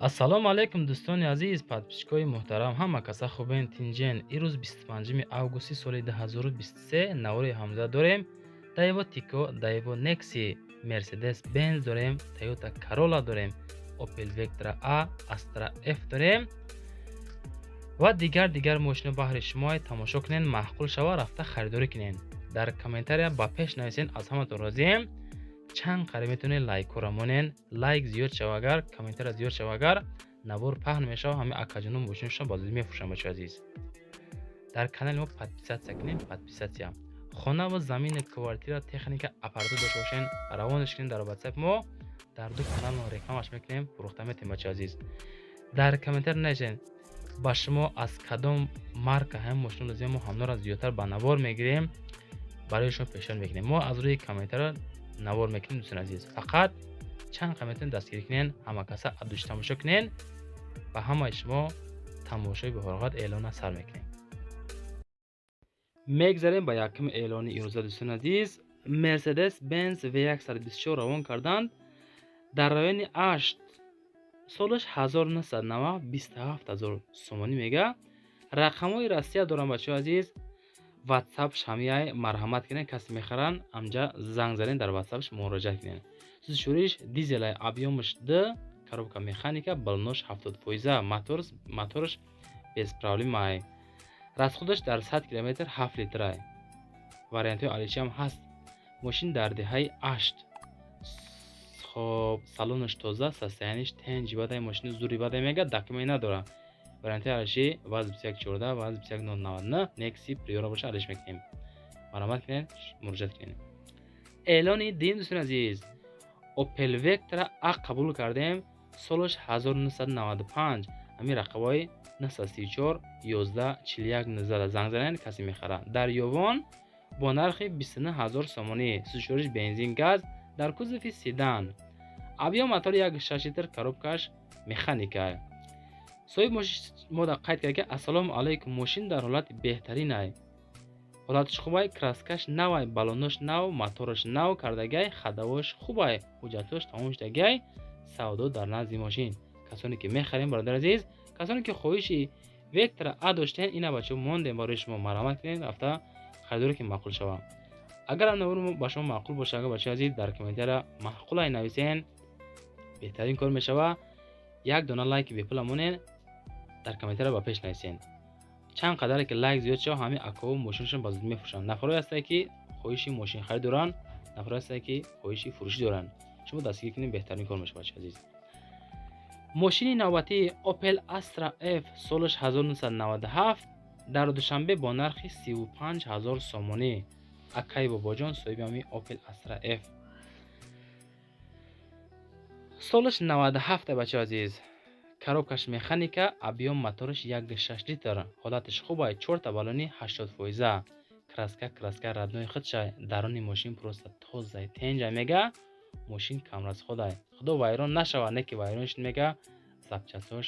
Ассалому алайкум, дӯстони азиз, подписчикои муҳтарам, ҳама каса хубен, тинҷен. Ирӯз 25 августи соли 2023 навори ҳамза дорем. Даево Тико, Даево Некси, Мерседес Бенз дорем, Тойота Карола дорем, Опел Вектра А, Астра Ф дорем ва дигар мошино баҳри шумо. Тамошо кунен, маъқул шава, рафта харидорӣ кунен. Дар комментария ба пеш нависен, аз ҳаматон розием. Чанд қариб метавонед лайкҳоро монен. Лайк зиёд шава агар, комментария зиёд шава агар, навор паҳн мешава, ҳамаи акаҷоно мошинашон ба зудӣ мефурӯшанд. Бачаи азиз, дар канали мо подписаться кунем, подписаться. Хона ва замини, квартира, техника, аппаратура дошта бошен, равонаш кунем дар ватсап. Мо дар ду канал рекламаш мекунем, фурӯхта метем. Бачаи азиз, дар комментария нависен, ба шумо аз кадом марка ҳамин мошино лозим, мо ҳамнора зиёдтар ба навор мегирем, барои шумо пешниҳод мекунем. Мо аз рӯи комментария навор мекунем. Дӯстони азиз, фақат чанд қа метавонед дастгирӣ кунен, ҳама каса аддуши тамошо кунен. Ба ҳамаи шумо тамошои бефароғат. Эълона сар мекунем. Мегзарем ба якуми эълони имрӯза. Дӯстони азиз, Мерседес Бенз В124 равон карданд дар райони Ашт, солаш 1990, 27 ҳазор сомонӣ мега, рақамҳои Россия дорам. Бачаҳои азиз, ватсап шамияй, марҳамат кунед, касе мехаранд, амҷа занг занед, дар ватсапш муроҷиат кунед. Сӯзишвориш дизелай, объёмаш д, коробка механика, баллонош 70%, мотораш без проблемай, расходаш дар 100 километр 7 литрай, вариантҳои алишиам ҳаст. Мошин дар деҳаи Ашт. Хоб, салонаш тоза, состояниеш тенҷи бадай, мошини зури бадай мега, документ надора. Вариантҳои алиши ВАЗ 2114, ВАЗ 21099, Некси, Приора боша, алиш мекунем. Марҳамат кунед, муроҷиат кунед. Эълони дуюм, дӯстони азиз, Опел Вектра А қабул кардем, солаш 1995. Ҳамин рақамҳои 934 11 41 19 занг занед, касе мехарад. Дар Ёвон бо нархи 29 ҳазор сомонӣ, сӯзишвориш бензин, газ, дар кузови седан, объём мотор 1,6 литр, коробкаш механика. Соҳиб мода қайд кард, ки ассалому алайкум, мошин дар ҳолати беҳтаринай, ҳолаташ хубай, краскаш навай, баллонош нав, мотораш нав кардагай, ходовош хубай, ҳуҷҷатош тамом шудагай, савдо дар назди мошин. Касоне ки мехарем, бародари азиз, касоне ки хоҳиши Вектра А доштен, ина, бачаҳо, мондем барои шумо, марҳамат кунед, рафта харидоре ки маъқул шава. Агар навор ба шумо маъқул боша, агар, бачаи азиз, дар комментария маъқулай нависен, беҳтарин кор мешава. Як дона лайки бепула монен, дар комментария ба пеш нависен. Чанд қадаре ки лайк зиёд шава, ҳамин акаҳо мошинашон ба зудӣ мефурӯшанд. Нафарое ҳастанд, ки хоҳиши мошинхарид доранд, нафарое ҳастанд, ки хоҳиши фурӯшӣ доранд. Шумо дастгирӣ кунед, беҳтарин кор мешава. Бачаи азиз, мошини навбатии Opel Astra F, солаш 1997, дар Душанбе бо нархи 35 ҳазор сомонӣ. Акай Бобоҷон соҳиби ҳамин Opel Astra F, солаш 97. Бачаи азиз, коробкаш механика, объём мотораш 1,6 литр, ҳолаташ хубай, чорта баллони 80%, краска, краска родной худшай, даруни мошин просто тозай, тенҷай мега, мошин камрасходай, худо вайрон нашавад, не ки вайрон шуд мега, запчастҳош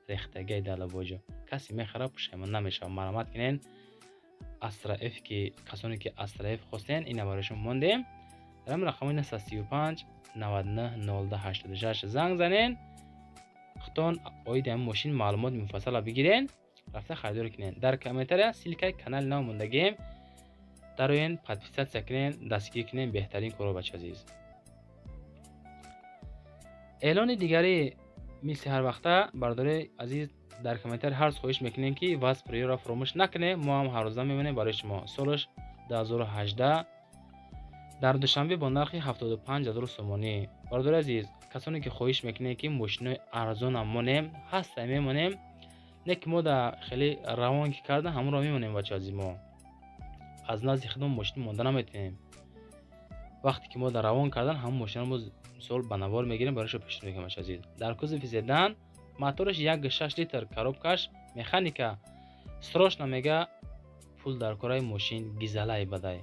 рехтагиай дар лабоҷо. Касе мехара, пушаймон намешавад. Марҳамат кунед, Астра Ф, ки касоне ки Астра Ф хостен, ина барои шумо мондем. Дар ҳамин рақамҳои 935 99 02 86 занг занен, худтон оиди ҳамин мошин маълумоти муфассала бигирен, рафта харидорӣ кунед. Дар комментария ссылкаи канали нав мондагием, дароен, подписаться кунен, дастгирӣ кунен, беҳтарин корро. Бача азиз, эълони дигари мисли ҳар вақта, бародари азиз, дар комментарий ҳар хоҳиш мекунем, ки ВАЗ Приора фуромӯш накунем, мо ҳам ҳаррӯза мемонем барои шумо. Солаш 2018, дар Душанбе бо нархи 75 ҳазор сомонӣ. Бародари азиз, касоне ки хоҳиш мекунем, ки мошинои арзонам монем, ҳаста, мемонем, не ки мо да хеле равон ки карда, ҳамонро мемонем. Бача азиз, мо аз назди худмон мошин монда наметавонем. Вақте ки мо дар равон кардан, ҳамон мошинро мо мисол ба навор мегирем, барои шумо пешниҳод мекунем. Бача азиз, дар кузови седан, мотораш 1,6 литр, коробкаш механика, срочно мега пул дар кораи, мошин гизалай бадай,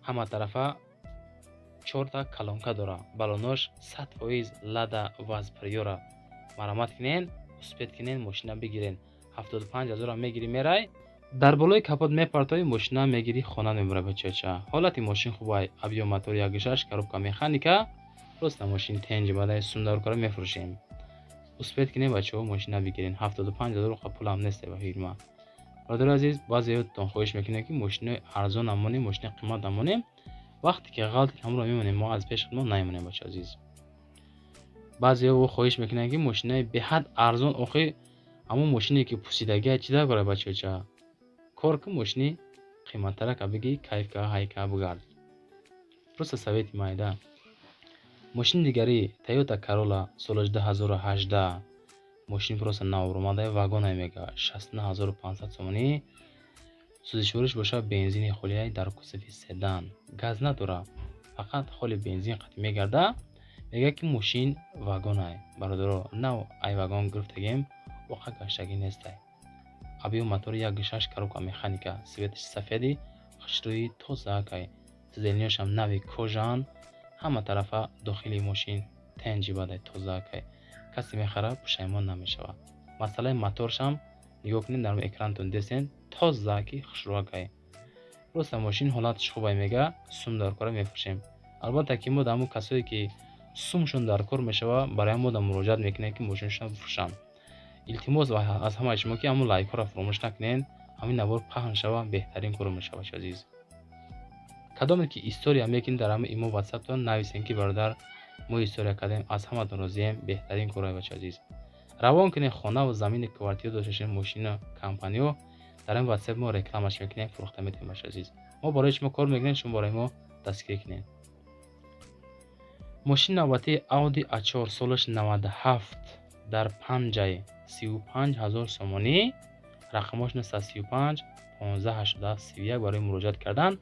ҳама тарафа чорта колонка дора, баллонош 100%. Лада ВАЗ Приора, марҳамат кунен, успеть кунен, мошина бигирен. 75 ҳазорам мегирӣ, мерай, дар болои капот мепартоӣ, мошина мегирӣ, хона мебарӣ. Бачача, ҳолати мошин хубай, объём мотор 1,6, коробка механика, просто мошин тенҷ бадай, сумдаркора мефурӯшем. Успеть кунед, бачаҳо, мошина бигирен. 75 000 қа пулам нест ба фикри ман. Бародари азиз, баъзеётон хоҳиш мекунед, ки мошинои арзон намонем, мошинаи қимат намонем. Вақте ки ғалтид, ҳамонро мемонем, мо аз пеши худмон намемонем, бача азиз. Баъзеҳо хоҳиш мекунанд, ки мошинаи беҳад арзон. Охи, ҳамон мошине ки пусидагия чӣ дар бораи, бачаоча? Кор кун, мошини қиматтарака бигӣ, кайф ка, ҳайка бигард. Просто совети майда. Мошини дигари Тойота Карола, солаш 2018. Мошин просто навромадаи, вагонай мега, 69 500 сомонӣ. Сӯзишвориш боша бензини холиай, дар кузови седан, газ надора, фақат холи бензин қатӣ мегарда. Мегӯяд, ки мошин вагонай, бародаро, нав ай вагон гирифтагем, оқа гаштагӣ нестай. Объём мотори 1,6, коробка механика, цветаш сафеди хушрӯи тозаакай, сиденьяшам нави кожаан, ҳама тарафа дохили мошин тенҷи бадай, тозаакай. Касе мехара, пушаймон намешавад. Масъалаи моторшам нигоҳ кунед, дар экрантон десен, тозааки хушрӯакай. Просто мошин ҳолаташ хубай, мега, сум дар кора мефурӯшем. Албатта, ки мо дар ҳамон касое ки сумшон дар кор мешава, барои мо да муроҷиат мекунем, ки мошинашонро бифурӯшанд. Илтимос аз ҳамаи шумо, ки ҳамон лайкҳоро фаромӯш накунед, ҳамин навор паҳн шава, беҳтарин кор мешава, азиз. Кадоме ки история мекунед, дар ҳама имо, ватсаптон нависем, ки бародар, мо история кардем, аз ҳаматон розием. Беҳтарин корҳои, бача азиз, равон кунед. Хонаву замини, квартира дошта, мошина, компаниё, дар ин ватсап мо рекламаш мекунем, фурӯхта метавонем. Бача азиз, мо барои шумо кор мекунем, шумо барои мо дастгирӣ кунед. Мошини навбатии Audi A4, солаш 97, дар панҷай, 35 000 сомонӣ. Рақамҳош 935 15 87 31 барои муроҷиат кардан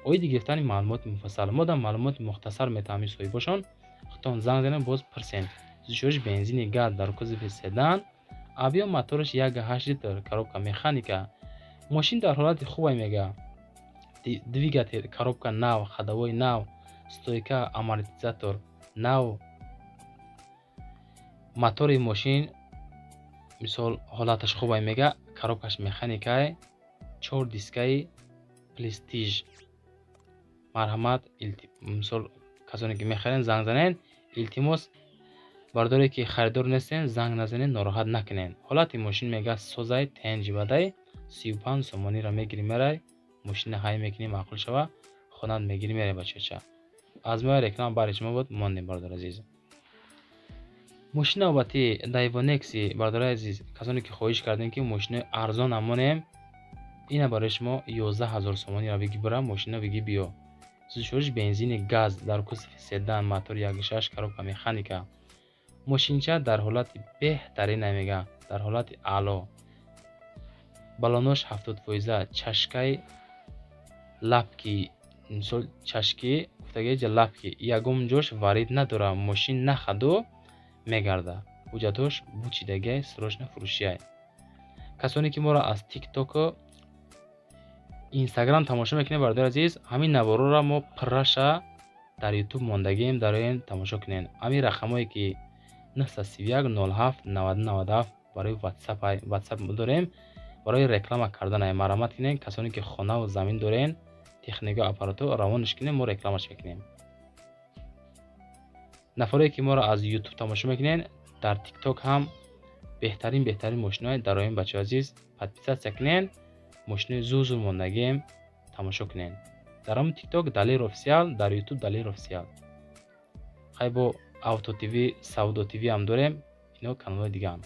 оиди гирифтани маълумоти муфассал. Мо дар маълумоти мухтасар метавонем, соҳибошон худтон занг занед, боз пурсен. Сӯзишвориш бензини, газ, дар кузови седан, объём мотораш 1,8 литр, коробка механика. Мошин дар ҳолати хубай, мега, двигатель, коробка нав, ходовой нав, стойка, амортизатор нав. Мотори мошин мисол ҳолаташ хубай, мега, коробкаш механикай, чор дискаи Престиж. Марҳамат, мисол касоне ки мехарен, занг занед. Илтимос, бардоре ки харидор нестен, занг назанед, нороҳат накунед. Ҳолати мошин, мега, созай, тенҷи бадай. 35 сомониро мегирӣ, мерай, мошина ҳай мекунӣ, маъқул шава, хонат мегирӣ, мерай, бачача. Аз моя реклама бари шумо буд, мондем, бародар азиз. Мошини навбатӣ Дайво Некси. Бародари азиз, касоне ки хоҳиш кардем, ки мошинои арзон намонем, ина барои шумо 11 000 сомониро биги, бира, мошина биги, биё. Сӯзишвориш бензини, газ, дар кузови седан, мотор 1,6, коробка механика. Мошинча дар ҳолати беҳтарин, мега, дар ҳолати аъло, балонош 70%, чашкаи лапки, мисол чашки гуфтагиҷа лапки, ягон ҷош варид надора. Мошин нахаду мегарда, ҳуҷҷатҳош бучидагиай, срочно фурӯшиай. Касоне ки моро аз Тиктоку Инстаграм тамошо мекунед, бародари азиз, ҳамин наворҳоро мо пурраша дар Ютуб мондагием, дароен, тамошо кунед. Ҳамин рақамҳое ки 931 07 90 97 барои ватсап дорем, барои реклама карданай. Марҳамат кунед, касоне ки хонаву замин дорен, техника, аппаратҳо, равонаш кунем, мо рекламаш мекунем. Нафаре ки моро аз Ютуб тамошо мекунед, дар Тикток ҳам беҳтарин, беҳтарин мошинои дароем, бачаҳои азиз, подписаться кунед, мошинои зур зур мондагием, тамошо кунед. Дар ҳамон Тикток Далер Офисиал, дар Ютуб Далер Офисиал. Хай, бо Авто ТВ, Савдо ТВ ҳам дорем, ино каналҳои дигаам.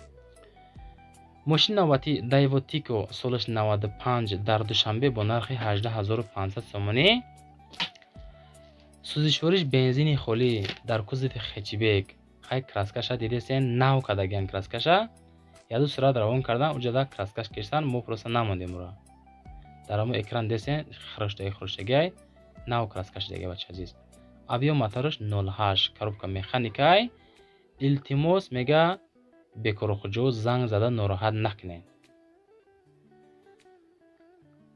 Мошини навбатӣ Дайво Тико, солаш 95, дар Душанбе бо нархи 18 500 сомонӣ. Сӯзишвориш бензини холӣ, дар кузови хэтчбек. Хай, краскаша дидесен, нав кардагиан краскаша, яду сурат равон кардан, уҷада краскаш кештан, мо просто намондем ура. Дар ҳамон экран десен, хироштаги, хироштагиай, нав краска шудаги, бача азиз. Объём мотораш 0,8, коробка механикай. Илтимос, мега, бекорухуҷо занг зада нороҳат накунед.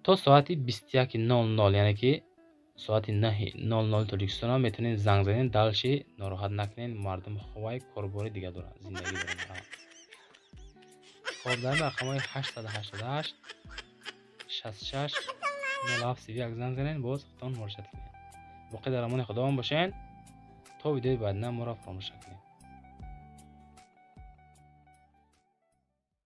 То соати 21:00, яъне ки соати 9:00 Тоҷикистона метавонед занг занед, дальше нороҳат накунед. Мардум ховай, корбори дига дорад, зиндагӣ дорад. Хоб, дар рақамҳои 888 66 07 31 занг занед, боз худтон муроҷиат кунед. Боқӣ дар амони Худованд бошед, то видеои баъдина моро фаромӯш накунед.